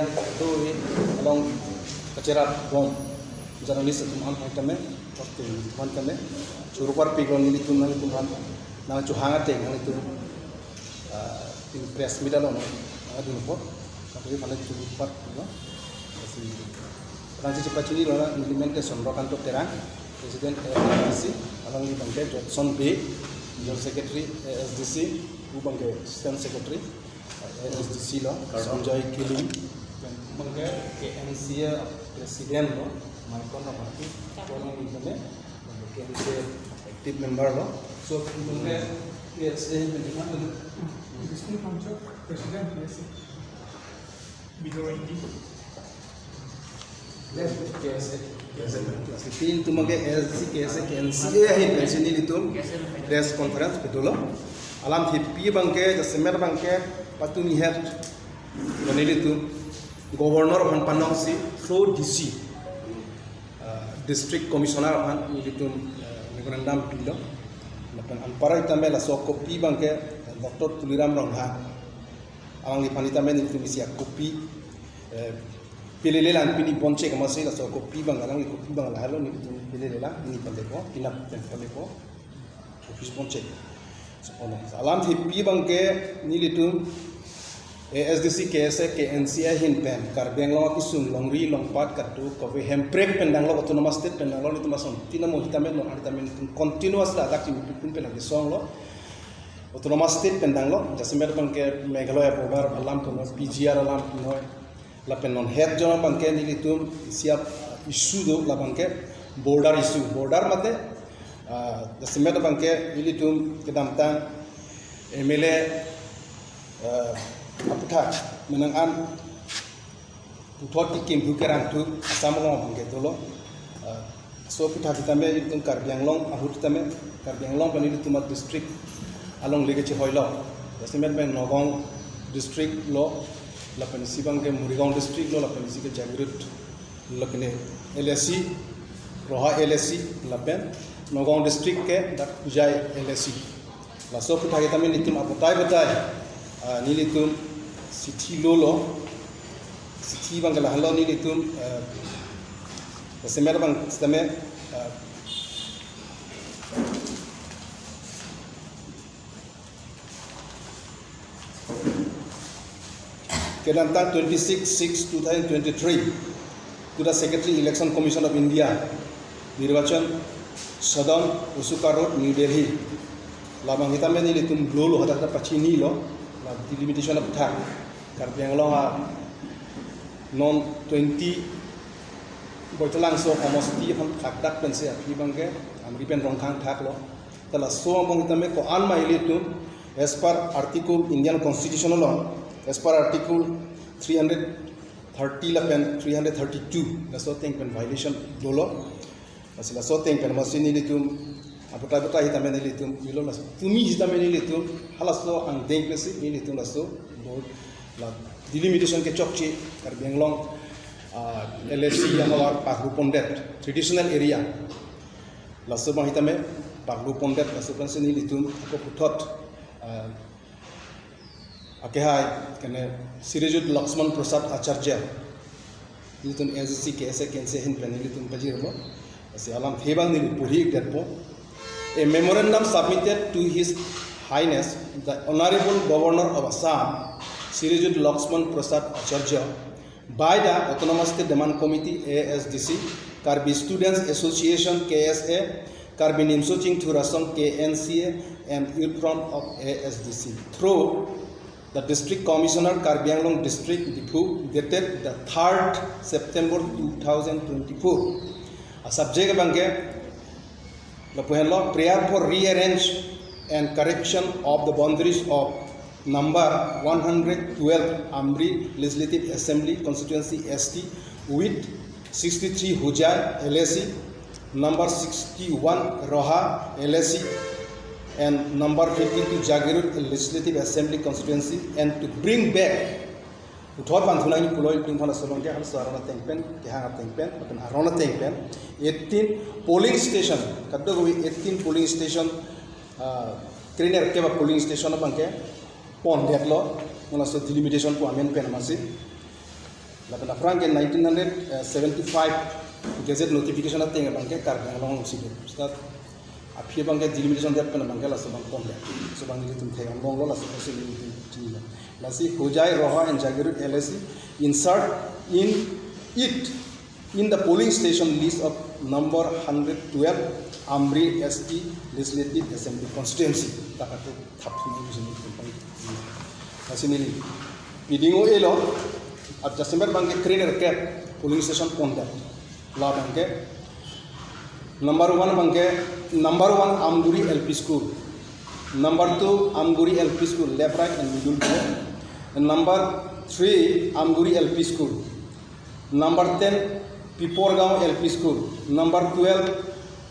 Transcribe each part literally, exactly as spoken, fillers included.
Tuwi along kacherap bom journalist atum aphan tame, waktu aphan tame, choro parpiklo nelitum nanglitum aphan, nangchohang ateng nanglitum, ah, in press meet along nangdunpo, tapi pada choro parpiklo. Lasi, nangsi chepachinilo, neli men ke Chandrakanta Terang, President A S D C, alangli abang ke Judson Bey, General Secretary A S D C, pu abang ke Assistant Secretary, A S D C lo, Sanjoy Killing. Abang ke K N C A President lo, Maikon Rongphar. Ko alangli abang ke K N C A active member lo. So, abang ke, yes, eh, President, yes. Bidoro Indy. Yes, K S A. K S A. Lasi pintu abang ke A S D C, K S A, K N C A ahin pensi nelitum press conference kedo lo. Alamthepi abang ke, jasemet abang ke, patumi het, nelitum Governor aphan panongsi through D C, uh, District Commissioner aphan nelitum, uh, memorandum pilo. Lapen anparta tame laso copy abang ke, uh, Doctor Tuliram Ronghang, alangliphan tame nelitum isi a-copy, eh, pilele lang, pini bonchek amatsi laso copy abang, alangli copy abang lahelo nelitum pilele lang, pini palepo, pinap pen palepo, office bonchek. So, ono. Alamthepi abang ke nelitum A S D C, K S A, K N C A ahin pen Karbi Anglong akesung longri longpat kado kave Hemprek pen danglo, Autonomous State pen danglo, nelitum asontin amo hitame non hitame nelitum continuous ladak chingpipun pen lagi songlo. Autonomous State pen danglo, jasemet abang ke Meghalaya border alam punoi, P G R alam punoi, lapen non het jon abang ke nelitum isi a-issue do, labang ke border issue, border mate, ah, jasemet abang ke nelitum kedamtang M L A, ah, aputhak menang an puthot kekim thu kerang thu Assam along abang ke dolo. Ah, so aputhak tame itum Karbi Anglong ahut tame, Karbi Anglong pen itum a-district along leke chehoilo. Jasemet pen Nagaon district lo, lapen isi abang ke Morigaon district lo, lapen isi ke Jagiroad, lapen L A C, Roha L A C, lapen Nagaon district ke dak Hojai L A C. Laso aputhak tame nelitum abatai batai, ah, nelitum chithi lolo, chithi abang ke lahelo nelitum, ah, jasemet abang tame, ah, kedamtang twenty-six six two thousand twenty-three, to the Secretary, Election Commission of India, Nirbachan Sadan, Ashoka Road, New Delhi. Labang tame nelitum lolo hadak ta pachinilo, la delimitation aputhak. Karbi Anglong a non twenty Baithalangso homosti aphan thakdak pensi aphi abang ke Amri pen Rongkhang thaklo. Ta laso abang tame ko-an ma ilitum, as per Article Indian Constitution along, as per Article three hundred thirty lapen three hundred thirty-two, laso ateng pen violation dolo. Lasi laso ateng pen amatsi nelitum abatai batai tame nelitum, nilo laso tumi tame nelitum, halaso angdeng pensi nelitum laso board la delimitation kechokche Karbi Anglong, ah, L A C ahavar paglu pondet, traditional area. Laso abang tame paglu pondet, laso pensi nelitum ako puthot, ah, akehai kene Shrijuta Laxman Prasad Acharya, nelitum A S D C, K S A, K N C A ahin pen nelitum pajirlo. Lasi alamthe abang neli purhi detpo. A memorandum submitted to His Highness the Honorable Governor of Assam, Shrijuta Laxman Prasad Acharya, by the Autonomous State Demand Committee, A S D C, Karbi Students Association, K S A, Karbi Nimso Chingthur Asong, K N C A, and Youth Front of A S D C, through the District Commissioner, Karbi Anglong District, Diphu, dated the third September two thousand twenty-four. A subject abang ke lapu henlo, prayer for rearrange and correction of the boundaries of number one hundred twelve Amri Legislative Assembly Constituency S T with sixty-three Hojai L A C, number sixty-one Roha L A C, and number fifty-two Jagiroad Legislative Assembly Constituency, and to bring back, puthot vanthu nangji pulo itum aphan laso along ke halaso aron ateng pen, kehang ateng pen, lapen aron ateng pen, eighteen polling station, kadokave eighteen polling station, ah, krenerkep a-polling station abang ke pondetlo, non laso delimitation pu amen pen amatsi. Lapen aphrang ke nineteen hundred seventy-five gazette notification ateng abang ke Karbi Anglong alongsi do. Start aphi abang ke delimitation det pen abang ke laso abang pon det. Laso abang nelitum theklonglo, laso apotsi nelitum chinilo. Lasi Hojai, Roha and Jagiroad L A C insert in it in the polling station list of number hundred twelve Amri S T Legislative Assembly Constituency. Ta katu thap sini sini tempat. Lasi neli piding o elo, adjustment abang ke krenerkep polling station pon det. La abang ke number one abang ke, number one Amguri L P School, number two Amguri L P School, left, right and middle door, and number three Amguri L P School, number ten Piporgaon L P School, number twelve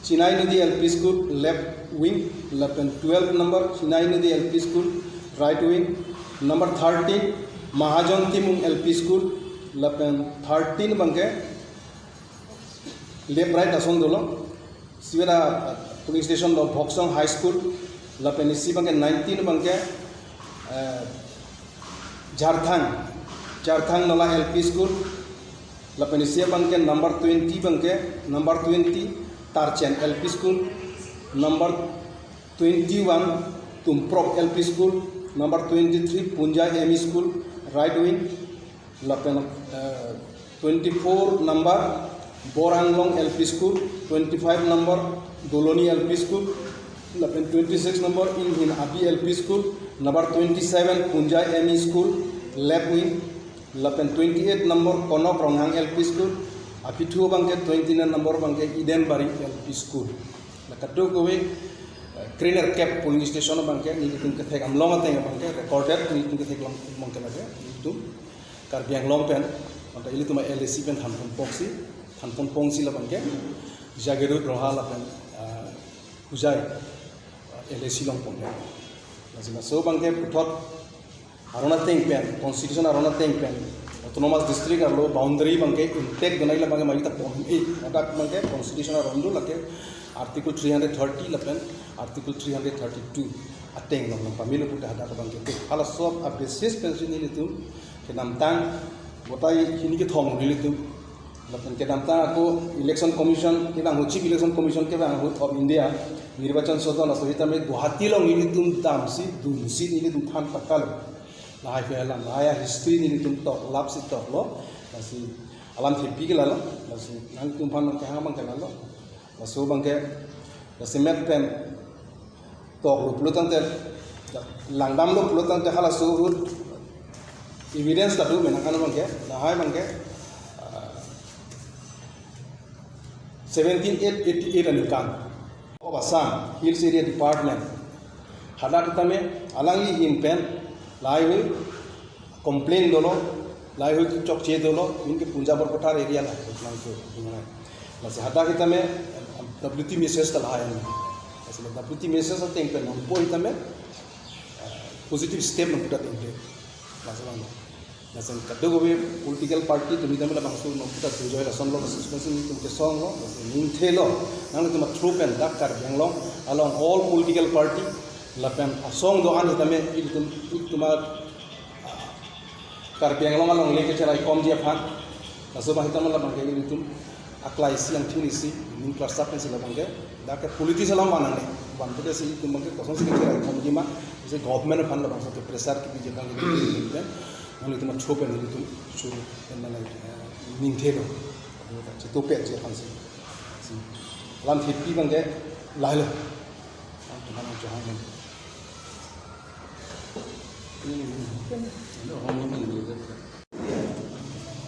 Chinai Nodi L P School, left wing, lapen twelve number Chinai Nodi L P School, right wing, number thirteen Mahajon Timung L P School, lapen thirteen abang ke left, right ason dolo. Sibera polling station lo Bhoksong High School, lapen isi abang ke nineteen abang ke, eh, Jharthang, Jharthang Nola L P School, lapen isi abang ke number twenty abang ke, number twenty Tarchen L P School, number twenty-one Tumprok L P School, number twenty-three Punjai M E School, right wing, lapen, eh, twenty-four number Boranglong L P School, twenty-five number Doloni L P School, lapen twenty-six number Inghin Abi L P School, number twenty-seven Punjai M E School, left wing, lapen twenty-eight number Konok Ronghang L P School, aphi thu abang ke twenty-nine number abang ke Eden Bari L P School. La kadokave, eh, krenerkep polling station abang ke nelitum kethek amlong ateng abang ke recorded, nelitum kethek long abang ke lake nelitum Karbi Anglong pen, anta ilitum L A C pen thanpon pongsi, thanpon pongsi la abang ke Jagiroad, Roha lapen, ah, Hojai, ah, L A C along pon. Lasi laso abang ke puthot aron ateng pen, constitution aron ateng pen, autonomous district arlo boundary abang ke intact donai la abang ke mari ta pon. Eh, ladak abang ke constitution aron do lake article three hundred thirty lapen article three hundred thirty-two ateng along pamelo puta hadak abang ke. Halaso a basis pensi nelitum kedamtang votai hini kethom nelitum. Lapen kedamtang ako Election Commission kevang ahut, Chief Election Commission kevang ahut of India, Nirbachan Sadon aso sitame Guwahati along nelitum damsi dunsi nelitum than pakalo. Lahai ke alam, lahai history nelitum tok, lapsi toklo. Lasi alam thepi ke lalo, lasi nangtum aphan kehang abang ke lalo. Laso abang ke, lasi met pen toklo pulo tangte, langdamlo pulo tangte halaso ahut evidence ta do menang ano abang ke, lahai abang ke, ah, seventeen eight eighty-eight aningkan of Assam Hills Area Department hadak tame alangli ahin pen lahaihui complaint dolo, lahaihui chokche dolo, ining ke Punjab Borpathar area la, laso, laso. Lasi hadak tame W T message ta lahai. Lasi W T message ateng pen nangpo tame, eh, positive step nangputa ateng pen. Laso abang. Lason kadokave political party tumi tame labangso nangputa dujoi lason lo, suspension nelitum kesong lo, lason ningthelo, nangtum athrough pen dak Karbi Anglong along all political party lapen asong do-an tame ilitum, ilitum a Karbi Anglong alongle kecherai komji aphan. Laso abang tame labang ke ilitum aklai isi angthin isi, ning kelasap pensi labang ke, dak ke politics alam manang ne, bang ke si itum abang ke kosonsi kecherai komji ma, si government aphan labangso ke pressure kepiji abang ke, nelitum athrough pen nelitum choro pen mane, eh, ningthelo, chitopetji aphansi. Si alam thepi abang ke lahelo. Ang tuhan ang tuhan.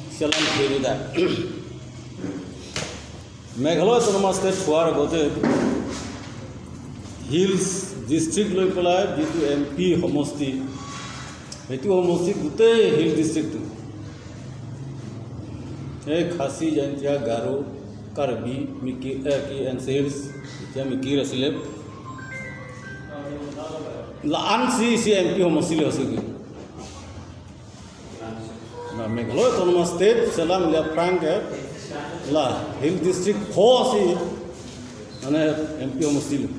Selam kherida. Meghalaya Autonomous State hoৱাৰ আগতে hills district লৈ পেলাই যিটো M P সমষ্টি, সেইটো সমষ্টিত গোটেই হিল ডিষ্ট্ৰিক্টটো, এই খাচী, জয়ন্তীয়া, গাৰো, কাৰ্বি, মিকিৰ, এ, কি, এন চি হিলছ, এতিয়া মিকিৰ আছিলে, লা-, আন চি চি এম পি সমষ্টিলৈ আছেগৈ। Na Meghalaya Autonomous State selam liya phrang ke la Hill District pho si mane M P homosti lo.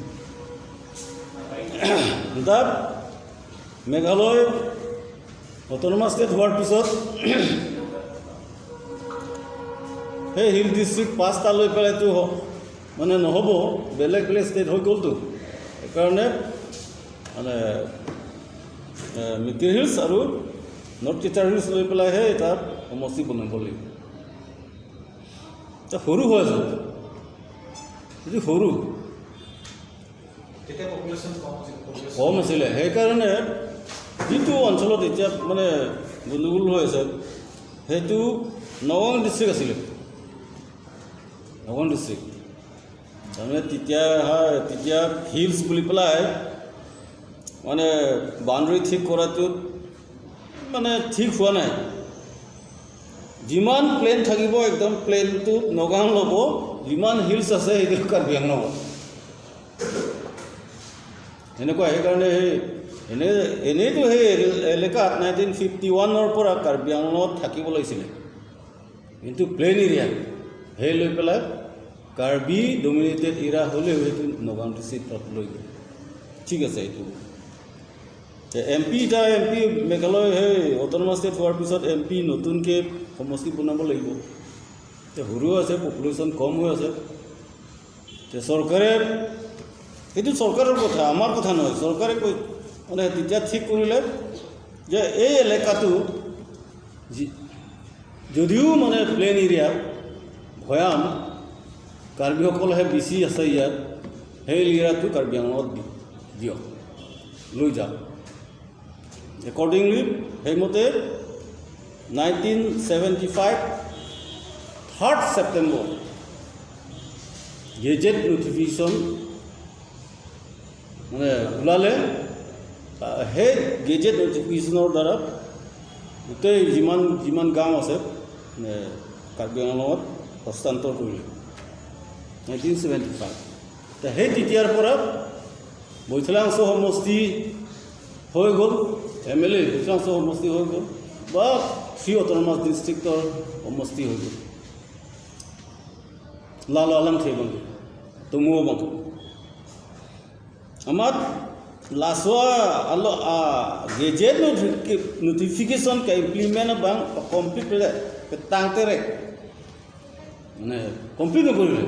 Dap Meghalaya Autonomous State hoৱাৰ পিছত সেই হিল ডিষ্ট্ৰিক্ট পাঁচটা লৈ পেলাইতো হ-, মানে নহ'ব, বেলেগ বেলেগ ষ্টেট হৈ গ'লতো। সেইকাৰণে মানে, এ, মিকিৰ হিলছ আৰু নৰ্থ টিচাৰ হিলছ লৈ পেলাইহে এটা সমষ্টি বনাব লাগিব। এতিয়া সৰু হৈ আছে, যদি সৰু তেতিয়া পপুলেশ্যন কম আছিল, পপুলেশ্যন কম আছিলে, সেইকাৰণে যিটো অঞ্চলত এতিয়া মানে গণ্ডগোল হৈ আছে, সেইটো নগাঁও ডিষ্ট্ৰিক্ট আছিলে, নগাঁও ডিষ্ট্ৰিক্ট। তাৰমানে তেতিয়া হা, তেতিয়া হিলছ বুলি পেলাই মানে বাউণ্ডেৰী ঠিক কৰাটো মানে ঠিক হোৱা নাই। যিমান প্লেন থাকিব, একদম প্লেনটো নগাঁও ল'ব, যিমান হিলছ আছে সেইটো কাৰ্বি আংলং হ'ব। এনেকুৱা, সেইকাৰণে সেই এনে, এনেইতো সেই এলে-, এলেকাত নাইনটিন ফিফটি ওৱানৰ পৰা কাৰ্বি আংলঙত থাকিব লাগিছিলে, কিন্তু প্লেন এৰিয়া সেই লৈ পেলাই কাৰ্বি ডমিনেটেড এৰিয়া হ'লেও সেইটো নগাঁও ডিষ্ট্ৰিক্টত লৈ গ'ল। ঠিক আছে, এইটো এম পি, এতিয়া এম পি মেঘালয় সেই অট'নমাছ ষ্টেট হোৱাৰ পিছত এম পি নতুনকৈ সমষ্টি বনাব লাগিব। এতিয়া সৰু আছে, পপুলেশ্যন কম হৈ আছে। এতিয়া চৰকাৰে, এইটো চৰকাৰৰ কথা, আমাৰ কথা নহয়। চৰকাৰে কৈ, মানে, তেতিয়া ঠিক কৰিলে যে এই এলেকাটো যি-, যদিও মানে প্লেন এৰিয়া, ভৈয়াম, কাৰ্বিসকলহে বেছি আছে ইয়াত, সেই এৰিয়াটো কাৰ্বি আংলঙত দি-, দিয়ক, লৈ যাওক। একৰ্ডিংলি, সেইমতে nineteen seventy five third September gazette notification মানে ওলালে। আহ, সেই গেজেট নটিফিকেশ্যনৰ দ্বাৰা গোটেই যিমান, যিমান গাঁও আছে, মানে, কাৰ্বি আংলঙত হস্তান্তৰ কৰিলে নাইনটিন ছেভেণ্টি ফাইভ। তে সেই তেতিয়াৰ পৰা বৈঠালাংছ' সমষ্টি হৈ গ'ল, এম এল এ বৈঠালাংছ' সমষ্টি হৈ গ'ল, বা থ্ৰী অট'নমাছ ডিষ্ট্ৰিক্টৰ সমষ্টি হৈ গ'ল। Lalo alamthe abang, tomo abang. Amat laso alo a gazette notifi-, notification ke-implement abang complete pele petang terek. Mane complete nokorile.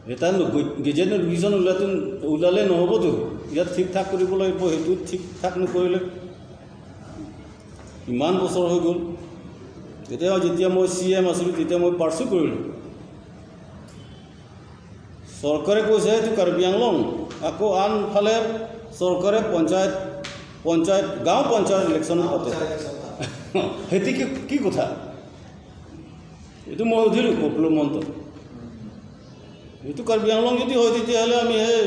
Eta no ge-, gazette notification ulatun ulale nohobo to. Iyat thik thak koribo lagibo, hetu thik thak nokorile. ইমান বছৰ হৈ গ'ল। তেতিয়া, যেতিয়া মই C M আছিলোঁ, তেতিয়া মই পাৰ্চু কৰিলোঁ। চৰকাৰে কৈছে এইটো কাৰ্বি আংলং, আকৌ আনফালে চৰকাৰে পঞ্চায়ত, পঞ্চায়ত, গাঁও পঞ্চায়ত ইলেকশ্যন পাতে। সেইটো কি, কি কথা? এইটো মই সুধিলোঁ প্ৰফুল্ল মহন্তক। এইটো কাৰ্বি আংলং যদি হয়, তেতিয়াহ'লে আমি সেই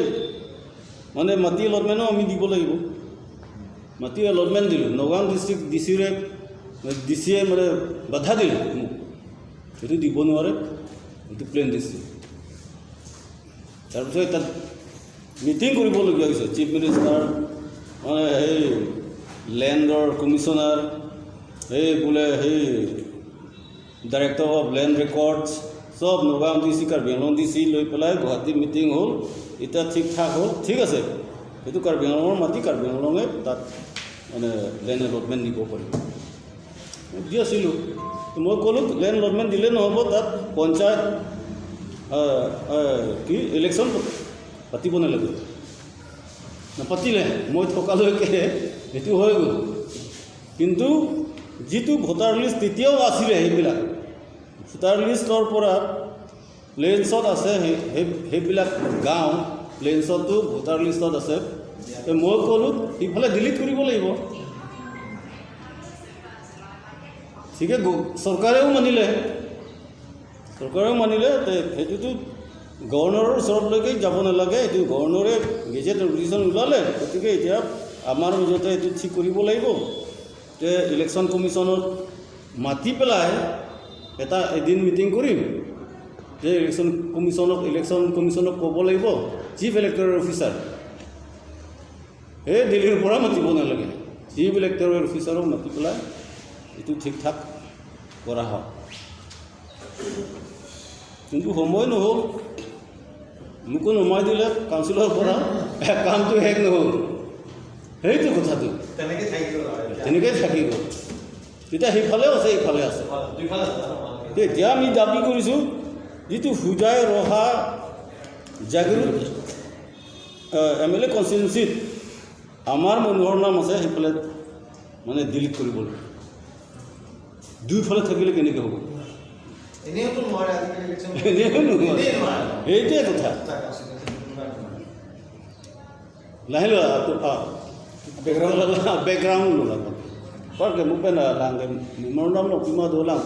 মানে মাটি এলটমেণ্টো আমি দিব লাগিব। মাটি এলটমেণ্ট দিলোঁ, নগাঁও ডিষ্ট্ৰিক্ট ডি চিৰে, ডি চিয়ে মানে বাধা দিলে মোক, এইটো দিব নোৱাৰে, এইটো প্লেন ডিষ্ট্ৰিক্ট। তাৰপিছত তাত মিটিং কৰিবলগীয়া হৈছে, চিফ মিনিষ্টাৰ, মানে সেই লেণ্ডৰ কমিশ্যনাৰ, সেই বোলে সেই ডাইৰেক্টৰ অফ লেণ্ড ৰেকৰ্ডছ, চব Nagaon D C, Karbi Anglong D C লৈ পেলাই গুৱাহাটীত মিটিং হ'ল। এতিয়া ঠিক ঠাক হ'ল, ঠিক আছে, সেইটো কাৰ্বি আংলঙৰ মাটি, কাৰ্বি আংলঙে তাত মানে লেণ্ড এলটমেণ্ট দিব পাৰিব। দি আছিলোঁ। তো মই ক'লোঁ, লেণ্ড এলটমেণ্ট দিলে নহ'ব, তাত পঞ্চায়ত, আহ, আহ, কি, ইলেকশ্যন পাতিব নালাগে। নাপাতিলে, মই থকালৈকে সেইটো হৈ গ'ল। কিন্তু যিটো ভোটাৰ লিষ্ট তেতিয়াও আছিলে, সেইবিলাক ভোটাৰ লিষ্টৰ পৰা প্লেইনছত আছে, সেই, সেই, সেইবিলাক গাঁও প্লেইনছতো ভোটাৰ লিষ্টত আছে। তে মই ক'লোঁ, সিফালে ডিলিট কৰিব লাগিব। ঠিকে, গ-, চৰকাৰেও মানিলে, চৰকাৰেও মানিলে, তে সেইটোতো গৱৰ্ণৰৰ ওচৰলৈকে যাব নালাগে, এইটো গৱৰ্ণৰে গেজেট নটিফিকেশ্যন ওলালে। গতিকে এতিয়া আমাৰ মাজতে এইটো ঠিক কৰিব লাগিব যে ইলেকশ্যন কমিশ্যনত মাতি পেলাই এটা এদিন মিটিং কৰিম যে ইলেকশ্যন কমিশ্যনক, ইলেকশ্যন কমিশ্যনক ক'ব লাগিব, চিফ ইলেক্টৰেল অফিচাৰ, এই দিল্লীৰ পৰা মাতিব নালাগে, চিফ ইলেক্টৰেল অফিচাৰক মাতি পেলাই এইটো ঠিক ঠাক কৰা হওক। কিন্তু সময় নহ'ল, মোকো নমাই দিলে কাউন্সিলৰ পৰা, কামটো শেষ নহ'ল। সেইটো কথাটো। তেনেকে থাকি গ'ল আৰু এতিয়া। তেনেকে থাকি গ'ল। তেতিয়া সেইফালেও আছে, এইফালে আছে। হয়, দুইফালে আছে, জানো, ভালকে। এতিয়া আমি দাবী কৰিছোঁ, যিটো হোজাই ৰহা জাগিৰোড, আহ, এম এল এ কনষ্টিটুৱেঞ্চিত আমাৰ মনোহৰ নাম আছে, সেইফালে মানে ডিলিট কৰিবলৈ। দুইফালে থাকিলে কেনেকৈ হ'ব? এনেওতো নোৱাৰে আজিকালি ইলেকশ্যন। এনেও নোৱাৰে। এনেই নোৱাৰে। এইটোৱে কথা। লাহে লাহে, আ, বেকগ্ৰাউণ্ড। বেকগ্ৰাউণ্ড ওলাব। Porque mo pen lang memorandum lo pima dolang,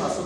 dolang.